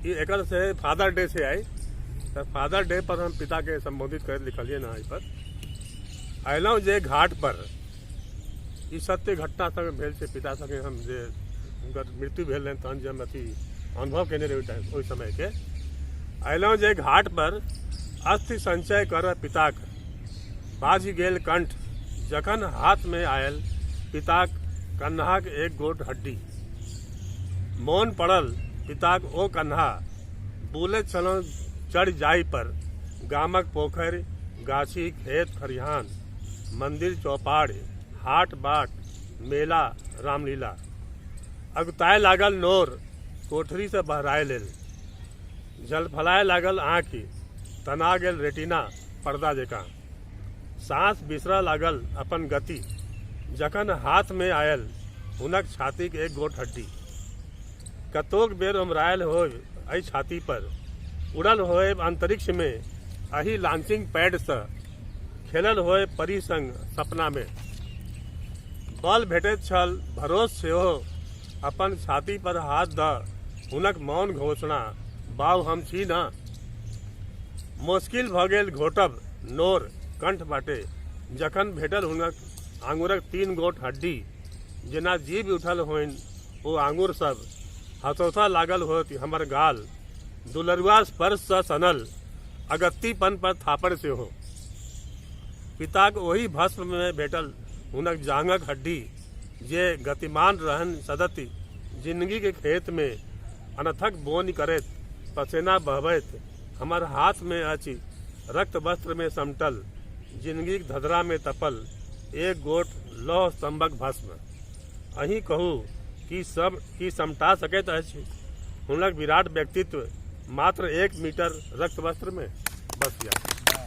ई एकर से father day छै आइ, तऽ father day पर हम पिताके सम्बोधित करैत लिखलियै हँ। एहिपर अयलहुँ जे घाट पर ई सत्य घटना संगे भेल छै। पिता संगे हम जे हुनकर मृत्यु भेल रहनि, तहन जे हम अथी अनुभव केने रही ओहि टाइम, ओहि समयके। अयलहुँ जे घाट पर अस्थि संचय करऽ पिताक, बाझि गेल कंठ जखन हाथमे आयल पिताक कन्हाक एक गोट हड्डी। मोन पड़ल पिताक ओ कन्हा, बुलैत छलहुँ चढ़ि जाहि पर गामक पोखरि, गाछी, खेत खरिहान, मन्दिर, चौपाड़ि, हाट बाट, मेला, रामलीला। अगुताय लागल नोर कोठरीसँ बहराय लेल, झलफलाय लागल आँखि, तना गेल रेटिना पर्दा जकाँ। साँस बिसरऽ लागल अपन गति जखन हाथमे आयल हुनक छातीक एक गोट हड्डी। कतोक बेर ओमरायल होयब एहि छाती पर, उड़ल होयब अन्तरिक्षमे एहि लांचिंग पैडसँ, खेलल होयब परी संग सपनामे। बल भेटैत छल, भरोस सेहो, अपन छाती पर हाथ दऽ हुनक मौन घोषणा, बाउ हम छी न। मोश्किल भऽ गेल घोटब नोर कंठ बाटे जखन भेटल हुनक आंगुरक 3 गोट हड्डी। जेना जीबि उठल होइन ओ आंगुर सब, हथौथा लागल होइत हमर गाल, दुलरुआ स्पर्शसँ सनल अगत्तीपन पर थापड़ सेहो। पिताक ओहि भस्ममे भेटल हुनक जाँघक हड्डी, जे गतिमान रहनि सदति जिनगीक खेतमे अनथक बोनि करैत, पसेना बहबैत। हमर हाथमे अछि रक्त वस्त्रमे समटल, जिनगीक धधरामे तपल एक गोट लौह स्तंभक भस्म। अहीं कहू, की सब की समटा सकैत अछि हुनक विराट व्यक्तित्व मात्र 1 मीटर रक्त वस्त्रमे? बस यार।